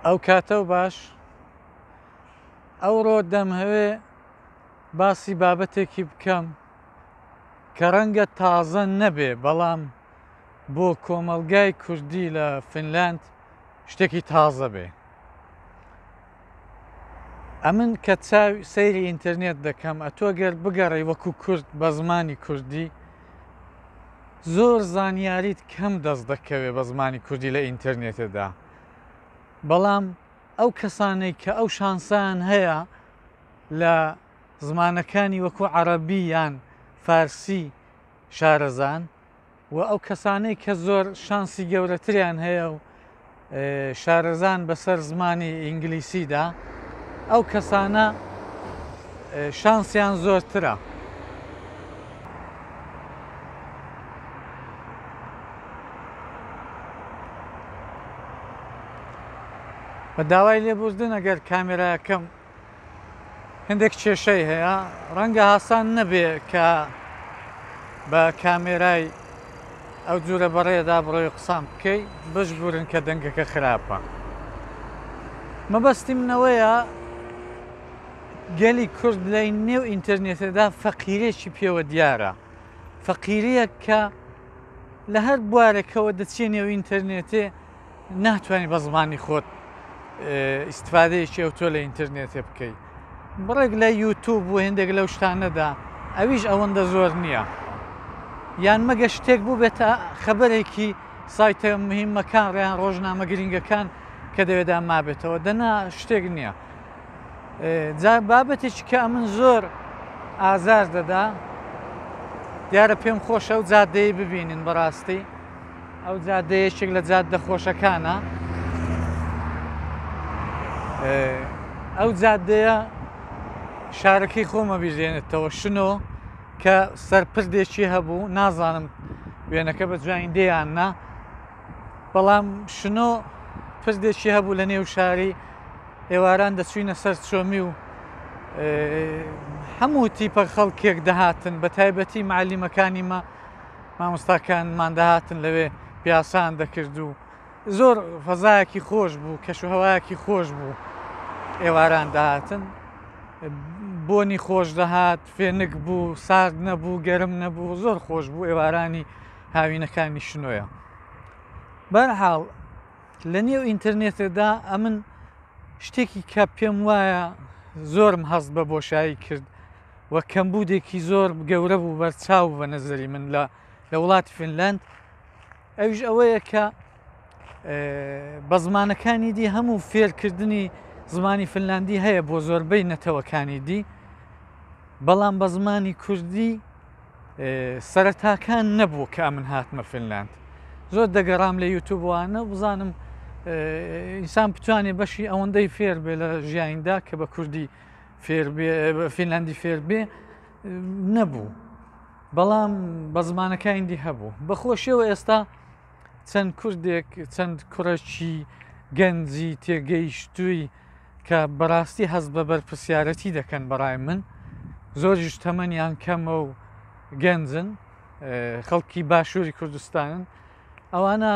ئەو کاتەو باش. ئەوڕۆ دەمهەوێ باسی بابەتێکی بکەم کە ڕەنگە تازە نەبێ بەڵام بۆ کۆمەڵگای کوردی لە فنلاند شتێکی تازە بێ. ئەمن کە چاو سەیری ئینتەرنێت دەکەم ئەتۆ گەر بگەڕێی وەکو کورد بە زمانی کوردی زۆر زانیاریت کەم دەست دەکەوێ بە زمانی کوردی لە ئینتەرنێتێدا بەڵام ئەو کەسانەی کە ئەو شانسیان هەیە لە زمانەکانی وەکو عەرەبی یان فارسی شارەزان و ئەو کەسانەی کە زۆر شانسی گەورەتریان هەیە و شارەزان بەسەر زمانی ئینگلیسیدا ئەو کەسانە شانسیان زۆرترە. بە داوای لێبوردن ئەگەر کامێراکەم هەندێک کێشەی هەیە ڕەنگە هاسان نەبێ کە بە کامێرای ئەو جورە بەڕێدا بڕۆی قسان بکەی بشبورن کە دەنگەکە خراپە مەبەستی منەوەیە گەلی کورد لە نێو ئینتەرنێتەدا فەقیرێکی پێوە دیارە فەقیریەک کە لە هەر بوارێکەوە دەچیە نێو ئینتەرنێتێ ناتوانانی بە زمانی خۆت ئیسیفادەیەکی ئەو تۆ لە ئینتەرنێتێ بکەی بڕێک لە یوتوب و هێندێک لەو شتانەدا ئەویش ئەوەندە زۆر نییە یان مەگە شتێک بوو بێتە خەبەرێکی سایتە مهمەکان ڕیان ڕۆژنامە گرنگەکان کە دەوێدا مابێتەوە دەنا شتێک نییە جا بابەتێکی کە ئەمن زۆر ئازار دەدا دیارە پێم خۆشە ئەو جادەیە ببینن بەڕاستی ئەو جادە یەکێک لە جادە خۆشەکانە ئەو جادەیە شارەکەی خۆمە بیردێنێتەوە شنۆ کە سەرپردێکی هەبوو نازانم وێنەکە بە جوانی دێیان نا بەڵام شنۆ پردێکی هەبوو لە نێو شاری ئێواران دەچوینە سەر چۆمی و هەموو تیپە خەڵکێک دەهاتن بە تایبەتی معلیمەکانی مە مامۆستاکانمان دەهاتن لەوێ پیاسان دەکرد و زۆر فەزایەکی خۆش بوو کەش و هەوایەکی خۆش بوو ئێواران دەهاتن بۆنی خۆش دەهات فێنک بوو سارد نەبوو گەرم نەبوو زۆر خۆش بوو ئێوارانی هاوینەکانی شنۆیە بەرحاڵ لە نێو ئینتەرنێتدا ئەمن شتێکی کە پێم وایە زۆرم هەست بە بۆشایی کرد و کەمبوودێکی زۆر گەورە بوو بەرچاو بە نەزەری من لە لە وڵاتی فنلند ئەویش ئەوەیە کە بە زمانەکانی دی هەموو فێرکردنی زمانی فنلاندی هەیە بۆ زۆربەی نەتەوەکانی دی بەڵام بە زمانی کوردی سەرەتاکان نەبوو کە ئەمن هاتمە فنلاند زۆر دەگەڕام لە یوتوبوانە بزانم ئینسان بتوانێت بەشی ئەوەندەی فێر بێ لە ژیاندا کە بە کوردی فێر فینلاندی فێر بێ نەبوو بەڵام بە زمانەکانی دی هەبوو بەخۆشیەوە ئێستا چەند کوردێک چەند کوڕێکی گەنجی تێگەیشتووی کە بەڕاستی هەست بە بەرپرسیارەتی دەکەن بەڕای من زۆریش تەمەنیان کەمە و گەنجن خەڵکی باشووری کوردستانن ئەوانە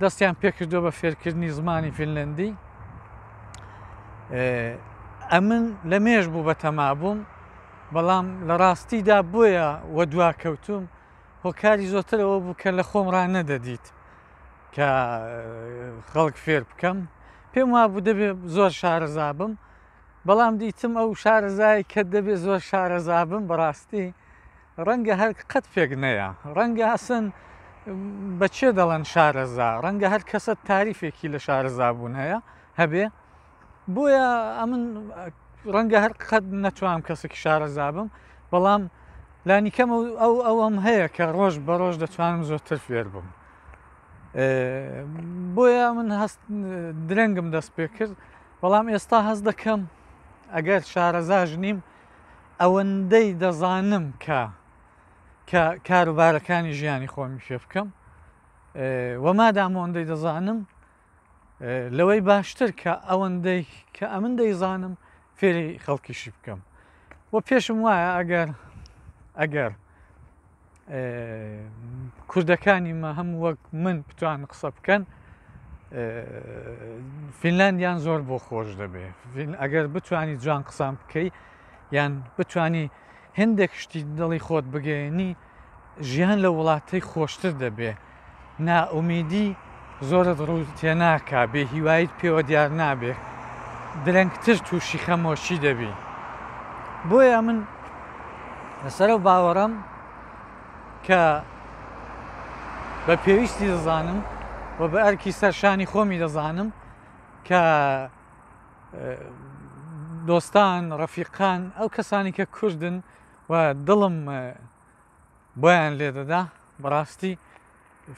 دەستیان پێکردووە بە فێرکردنی زمانی فینلندی ئەمن لە مێژ بوو بە تەما بووم بەڵام لە ڕاستیدا بۆیە وە دوا کەوتوم هۆکاری زۆرتر ئەوە بوو کە لە خۆم ڕا نەدەدیت کە خەڵک فێر بکەم پێم وابوو دەبێ زۆر شارەزا بم بەڵام دیتم ئەو شارەزای کە دەبێ زۆر شارەزا بم بەڕاستی ڕەنگە هەر قەت پێک نەیە ڕەنگە ئەسن بە چێ دەڵێن شارەزا ڕەنگە هەر کەسە تاریفێکی لە شارەزا بوون هەیە هەبێ بۆیە ئەمن ڕەنگە هەر قەت نەتوانم کەسێکی شارەزا بم بەڵام لانیکەم ئەو ئەوەم هەیە کە ڕۆژ بە ڕۆژ دەتوانم زۆرتر فێر بم بۆیە من هەست درەنگم دەست پێ کرد بەڵام ئێستا هەست دەکەم ئەگەر شارەزاژ نیم ئەوەندەی دەزانم کە کە کاروبارەکانی ژیانی خۆمی پێ بکەم وەمادام ئەوەندەی دەزانم لەوەی باشتر کە ئەوەندەی کە ئەمن دەیزانم فێری خەڵکیشی بکەم و پێشم وایە ئەگەر ئەگەر کوردەکانی مە هەم وەک من بتوان قسە بکەن فینلاندیان زۆر بۆ خۆش دەبێ ئەگەر بتانی جوان قسان بکەی یان بتانی هەندێک شتی دڵی خۆت بگەێنی ژیان لە وڵاتەی خۆشتر دەبێ نائومیدی زۆرت ڕوو تێناکا بێ هیوایت پێوە دیار نابێ درەنگتر تووشی خەمۆکی دەبی بۆیە من لەسەر ئەو باوەڕم کە بە پێویستی دەزانم و بە ئەرکی سەرشانی خۆمی دەزانم کە دۆستان ڕەفیقان ئەو کەسانی کە کوردن و دڵم بۆیان لێدەدا بەڕاستی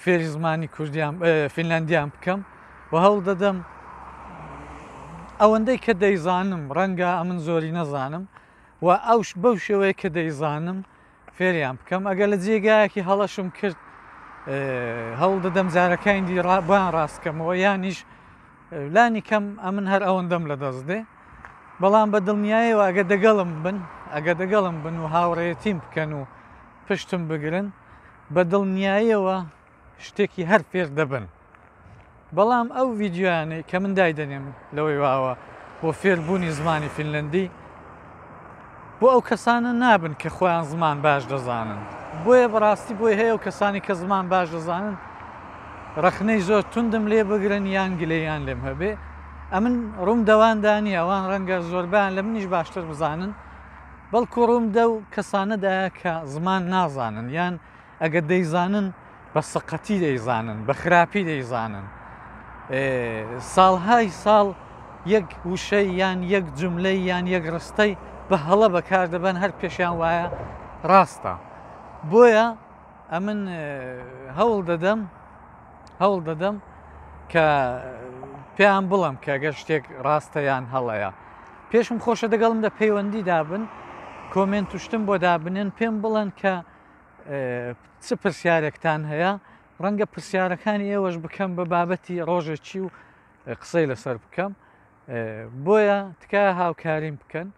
فێری زمانی کوردیان فینلندیان بکەم و هەوڵ دەدەم ئەوەندەی کە دەیزانم ڕەنگە ئەمن زۆری نەزانم و ئەوش بەو شێوەیە کە دەیزانم فێریان بکەم ئەگەر لە جێگایەکی هەڵەشم کرد هەوڵ دەدەم جارەکانی دی بۆیان ڕاستکەمەوە یانیش لانی کەم ئەمن هەر ئەوەندەم لە دەست دێ بەڵام بە دڵنیایەوە ئەگە دەگەڵم بن ئەگە دەگەڵم بن و هاوڕێتیم بکەن و پشتم بگرن بە دڵنیایەوە شتێکی هەر فێر دەبن بەڵام ئەو ڤیدیۆیانەی کە من دایدەنێم لەوەی واوە بۆ فێربوونی زمانی فینلەندی بۆ ئەو کەسانە نابن کە خۆیان زمان باش دەزانن بۆیە بەڕاستی بۆی هەیە و کەسانی کە زمان باش دەزانن ڕەخنەی زۆر توندم لێ بگرن یان گلەیان لێم هەبێ ئەمن ڕووم دەواندا نییە ئەوان ڕەنگە زۆربیان لە منیش باشتر بزانن بەڵکو ڕووم دەو کەسانەدایە کە زمان نازانن یان ئەگەر دەیزانن بە سەقەتی دەیزانن بە خراپی دەیزانن ساڵهای ساڵ یەک وشەی یان یەک جملەی یان یەک ڕستەی بە هەڵە بەکار دەبەن هەر پێشیان وایە ڕاستە بۆیە ئەمن هەوڵ دەدەم هەوڵ دەدەم کە پێیان بڵم کە گەر شتێک ڕاستە یان هەڵەیە پێشم خۆشە دەگەڵم لە پەیوەندی دابن کۆمێنت و شتم بۆ دابنێن پێم بڵێن کە چ پرسیارێکتان هەیە ڕەنگە پرسیارەکانی ئێوەش بکەم بە بابەتی ڕۆژێکی و قسەی لەسەر بکەم بۆیە تکایە هاوکاریم بکەن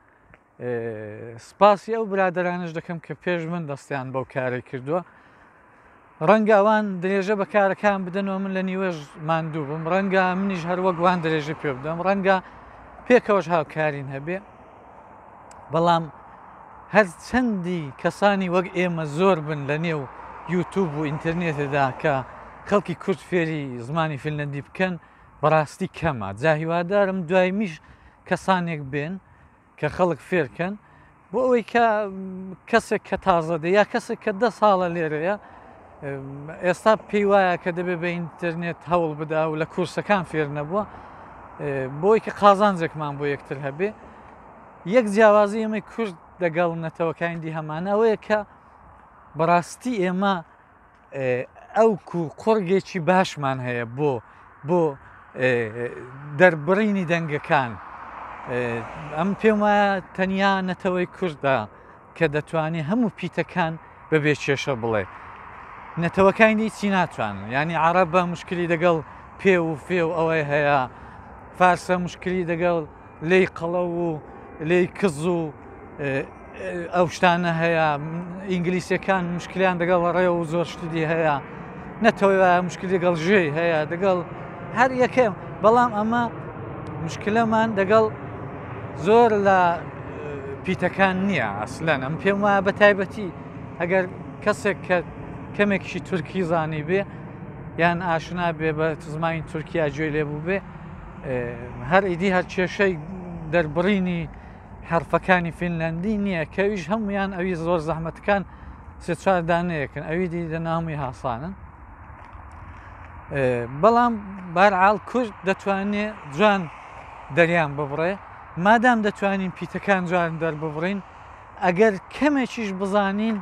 سپاسی ئەو برادرانش دەکەم کە پێش من دەستیان بەو کارەی کردووە ڕەنگە ئەوان درێژە بە کارەکان بدەنەوە من لە نیوەش ماندوو بم ڕەنگە منیش هەروەک وان درێژە پێ بدەم ڕەنگە پێکەوەش هاوکارین هەبێ بەڵام هەر چەندی کەسانی وەک ئێمە زۆر بن لە نێو یوتوب و ئینتەرنێتدا کە خەڵکی کورد فێری زمانی فینلەندی بکەن بەڕاستی کەمە جا هیوادارم دوایمیش کەسانێک بێن کە خەڵک فێرکەن بۆ ئەوەی کە کەسێک کە تازە دێ یا کەسێک کە دە ساڵە لێرەیە ئێستا پێی وایە کە دەبێ بە ئینتەرنێت هەوڵ بدا و لە کورسەکان فێر نەبووە بۆی کە قازانجێکمان بۆ یەکتر هەبێ یەک جیاوازی ئێمەی کورد دەگەڵ نەتەوەکانی دی هەمانە ئەوەیە کە بەڕاستی ئێمە ئەوکو قوڕگێکی باشمان هەیە بۆ بۆ دەربڕینی دەنگەکان ئەم پێم وایە تەنیا نەتەوەی کوردە کە دەتوانێت هەموو پیتەکان بەبێ کێشە بڵێ نەتەوەکانی هیچی ناتوانن ینی عرب بە مشکلی دەگەڵ پێ و فێ و ئەوەی هەیە فارسە مشکلی دەگەڵ لێی قەڵەو و لێی کز و ئەو شتانە هەیە ئینگلیسیەکان مشکلیان دەگەڵ ڕێ و زۆر شتی دی هەیە نەتەوەی وایە مشکلی دەگەڵ ژێی هەیە دەگەڵ هەر یەکەم بەڵام ئەمە مشکلەمان دەگەڵ زۆر لە پیتەکان نییە ئەسلەن ئەم پێم وایە بە تایبەتی ئەگەر کەسێک کە کەمێکشی تورکی زانی بێ یان ئاشنا بێ بە زمانی تورکیا گوێ لێ بوو بێ هەر ئیدی هەر کێشەی دەربڕینی حرفەکانی فینلندی نییە کەویش هەمویان ئەوی زۆر زەحمەتەکان سێ چوار دانەیەکن ئەوی دی لە ناومی هاسانن بەڵام بارعاڵ کورد دەتوانێ جوان دەریان ببڕێ مادام دەتوانین پیتەکان جوان دەرببڕین ئەگەر کەمێکیش بزانین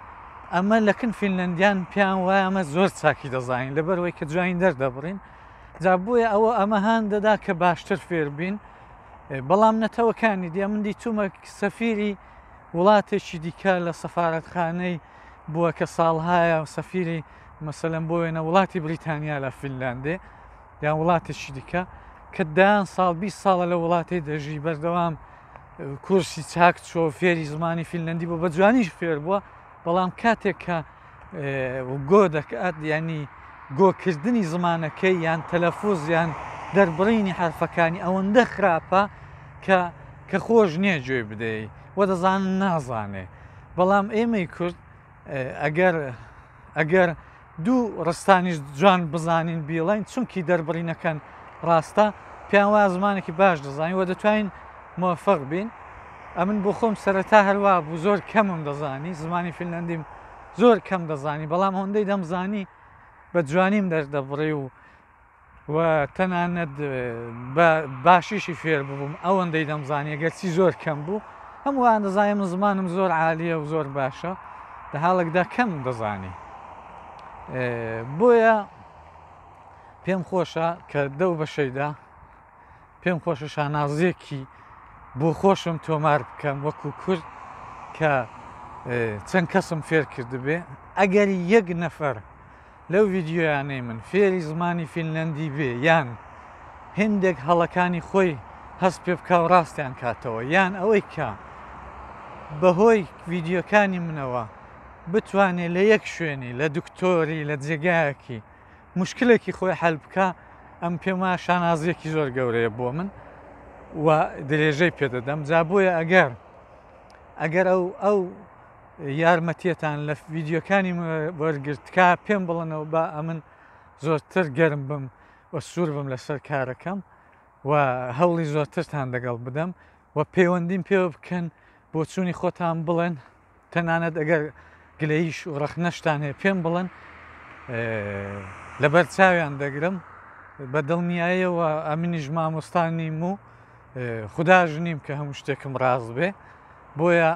ئەمە لەکن فینلندیان پێیان وایە ئەمە زۆر چاکی دەزانین لەبەرەوەی کە جوین دەردەبڕین جا بۆیە ئەوە ئەمە هان دەدا کە باشتر فێر بین بەڵام نەتەوەکانی دیە من دیتومە سەفیری وڵاتێکی دیکە لە سەفاەتخانەی بووە کە ساڵهایە سەفیری مەسەلەن بۆ وێنە وڵاتی بریتانیا لە فینلاندێ یان وڵاتێکی دیکە کە دەیان ساڵ 20 ساڵە لە وڵاتی دەژی بەردەوام کورسی چاک چۆ فێری زمانی فینلندی بۆ بە جوانیش فێر بووە بەڵام کاتێک کە گۆ دەکات ینی گۆکردنی زمانەکەی یان تەلەفوز یان دەربڕینی حرفەکانی ئەوەندە خراپە کە کە خۆش نییە گوێی بدەی و دەزانن نازانێ. بەڵام ئێمەی کورد ئەگەر ئەگەر دوو ڕستانیش جوان بزانین بیڵێن چونکی دەربڕینەکەن ڕاستە پێیان وایە زمانێکی باش دەزانین و دەتوانین مۆفق بین. ئەمن بۆ خۆم سەرەتا هەروا بوو زۆر کەمم دەزانی زمانی فینلەندیم زۆر کەم دەزانی بەڵام هۆندەی دەمزانی بە جوانیم دەردەبڕی و و تەنانەت بە باشیشی فێر ببووم ئەوەندەی دەمزانی گەرچی زۆر کەم بوو هەمووان دەزانین من زمانم زۆر عالیە و زۆر باشە لە حاڵێکدا کەم دەزانی. بۆیە پێم خۆشە کە دەو بەشەیدا پێم خۆشە شانازیەکی بۆ خۆشم تۆمار بکەم وەکو کورد کە چەند کەسم فێر کردبێ. ئەگەر یەک نەفەر لەو ڤیدیۆیانەی من فێری زمانی فینلەندی بێ یان هندێک هەڵەکانی خۆی هەست پێ بکا و ڕاستیان کاتەوە یان ئەوەی کە بەهۆی ڤیدیۆکانی منەوە بتوانێ لە یەک شوێنی لە دکتۆری لە جێگایەکی مشکلێکی خۆی حەل بکا ئەم پێم وایە شانازیەکی زۆر گەورەیە بۆ من و درێژەی پێدەدەم. جا بۆیە ئەگەر ئەگەر ئەو ئەو یارمەتیەتان لە ڤیدیۆکانی وەرگرت تکا پێم بڵنەوە با ئەمن زۆرتر گەرم بم و سوور بم لەسەر کارەکەم و هەوڵی زۆرترتان دەگەڵ بدەم و پەیوەندیم پێوە بکەن بۆچوونی خۆتان بڵێن تەنانەت ئەگەر گلەییش و ڕەخنەشتان هەیە پێم بڵێن لەبەر چاویان دەگرم. بە دڵنیاییەوە ئەمنیش مامۆستا نیم و خوداش نیم کە هەموو شتێکم ڕاست بێ، بۆیە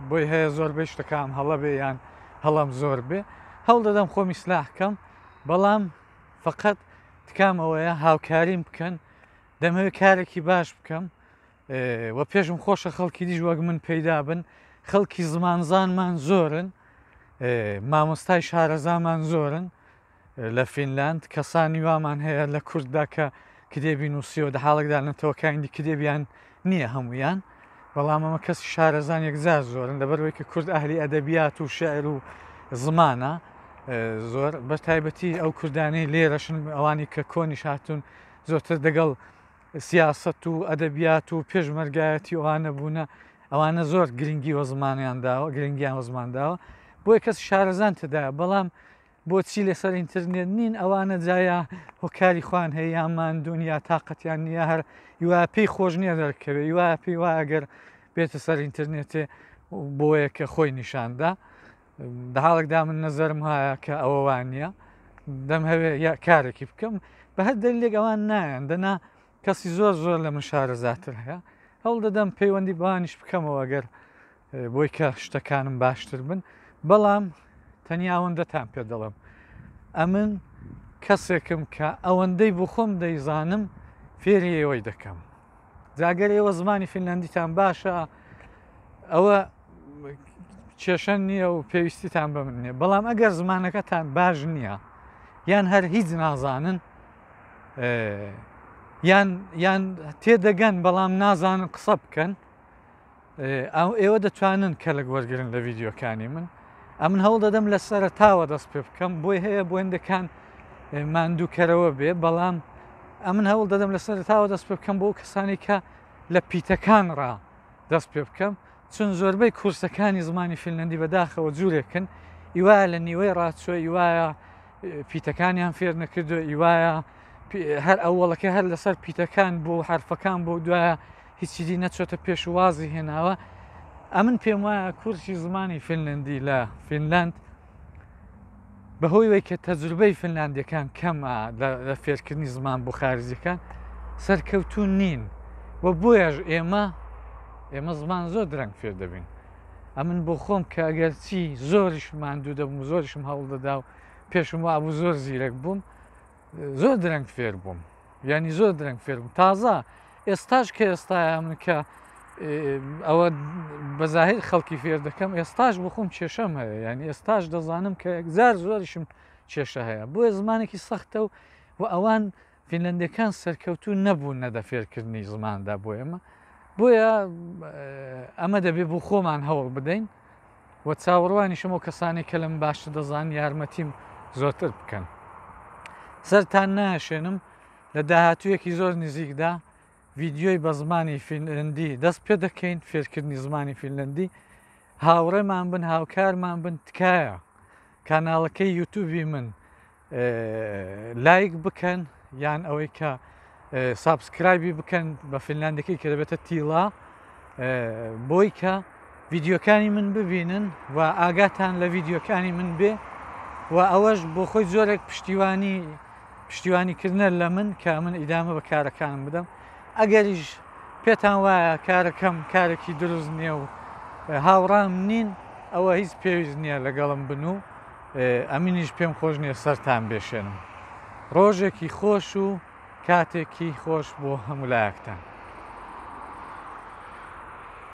بۆی هەیە زۆربەی شتەکانم هەڵە بێ یان هەڵەم زۆر بێ. هەوڵ دەدەم خۆم ئیسلاح کەم، بەڵام فقط تکام ئەوەیە هاوکاریم بکەن. دەمەوێت کارێکی باش بکەم و پێشم خۆشە خەڵکی دیش وەک من پەیدا بن. خەڵکی زمانزانمان زۆرن، مامۆستای شارەزامان زۆرن لە فینلاند. کەسانی وامان هەیە لە کورددا کە کتێبی نووسیوە، دە حاڵێکدا نەتەوەکانی دی کتێبیان نییە هەمویان، بەڵام ئەمە کەسی شارەزان یەکجار زۆرن، لەبەرەوەی کە کورد ئەهلی ئەدەبیات و شعر و زمانە زۆر، بە تایبەتی ئەو کوردانەی لێرەشن، ئەوانی کە کۆنیش هاتوون زۆرتر دەگەڵ سیاسەت و ئەدەبیات و پێشمەرگایەتی ئەوانە بوونە، ئەوانە زۆر گرنگی وە زمانیان داوە، گرنگیان وە زمان داوە، بۆیە کەس شارەزان تێدایە. بەڵام بۆچی لەسەر ئینتەرنێت نین؟ ئەوانە جایا هۆکاری خوان هەیە، یا ماندوون یا تااقەتیان نییە، هەر هیوا پێی خۆش نییە دەرکەوێ، هیوا پێی وایە ئەگەر بێتە سەر ئینتەرنێتێ بۆیە کە خۆی نیشاندا. دە حاڵێکدا من نەزەرم هایە کە ئەوە وان نییە، دەمهەوێ یا کارێکی بکەم بە هەر دەلیلێک ئەوان نایەن، دەنا کەسی زۆر زۆر لە من شارەزاتر هەیە. هەوڵ دەدەم پەیوەندی بەوانیش بکەمەوە ئەگەر بۆی کە شتەکانم باشتر بن. بەڵام تەنیا ئەوەندەتان پێ دەڵێم ئەمن کەسێکم کە ئەوەندەی بۆ خۆم دەیزانم فێری ئێوەی دەکەم. جاگەر ئێوە زمانی فینلەندیتان باشە ئەوە کێشە نییە و پێویستیتان بە من نییە، بەڵام ئەگەر زمانەکەتان باش نییە یان هەر هیچ نازانن یان یان تێدەگەن بەڵام نازانن قسە بکەن، ئێوە دەتوانن کەلک وەرگن لە ڤیددیوکانی من. ئەمن هەوڵ دەدەم لە سەرەتاوە دەست پێ بکەم، بۆی هەیە بۆ هەندەکان ماندووکەرەوە بێ، بەڵام ئەمن هەوڵ دەدەم لە سەرەتاوە دەست پێ بکەم بۆ کەسانی کە لە پیتەکان ڕا دەست پێ بکەم، چون زۆربەی کورسەکانی زمانی فینلەندی بەداخەوە جوورێکن ئیوایە لە نیوەی ڕاچوە، ئیوایە پیتەکانیان فێر نەکردو، ئیوایە هەر ئەوەڵەکە هەر لەسەر پیتەکان بۆ حرفەکان بۆ دوایە هیچی دی نەچۆتە پێشوازی هێناوە. ئەمن پێم وایە کورسی زمانی فینلەندی لە فینلند بەهۆی وەی کە تەجروبەی فینلاندیەکان کەمە لە فێرکردنی زمان بۆ خارجیەکان سەرکەوتوو نین و بۆیەش ئێمە ئێمە زمان زۆر درەنگ فێر دەبین. ئەمن بۆ خۆم کە ئەگەرچی زۆریش ماندوو دەبووم، زۆریشم هەوڵ دەدا و پێشم وابوو زۆر زیرەک بووم، زۆر درەنگ فێر بووم، یعنی زۆر درەنگ فێر بووم. تازە ئێستاش کە ئێستاە من کە ئەوە بەظاهر خەڵکی فێر دەکەم، ئێستاش بۆ خۆم کێشەم هەیە، یعنی ئێستاش دەزانم کە یەکجار زۆریشم کێشە هەیە. بۆیە زمانێکی سەختە و ئەوان فینلەندیەکان سەرکەوتوو نەبوون نەدە فێرکردنی زماندا بۆ ئێمە. بۆیە ئەمە دەبێ بۆ خۆمان هەوڵ بدەین و چاوەڕوانیشم ئەو کەسانەی کە لەم باشتر دەزان یارمەتیم زۆرتر بکەن. سەرتان ناشێنم. لە داهاتوویەکی زۆر نزیکدا ڤیدیۆی بە زمانی فینلەندی دەست پێ دەکەین، فێرکردنی زمانی فینلەندی. هاوڕێمان بن، هاوکارمان بن، تکایە کاناڵەکەی یوتوبی من لایک بکەن یان ئەوەی کە subscribe ی بکەن بە فینلاندەکەی کە دەبێتە تیڵا بۆی کە ڤیدیۆکانی من ببینن و ئاگاتان لە ڤیدیۆکانی من بێ و ئەوەش بۆ خۆی جۆرێک پشتیوانی پشتیوانی کردنە لە من کە من ئیدامە بە کارەکانم بدەم. ئەگەریش پێتان وایە کارەکەم کارێکی دروست نییە و هاوڕام نین، ئەوە هیچ پێویست نییە لەگەڵم بن و ئەمنیش پێم خۆش نییە سەرتان بێشێنم. ڕۆژێکی خۆش و کاتێکی خۆش بۆ هەموو لایەکتان.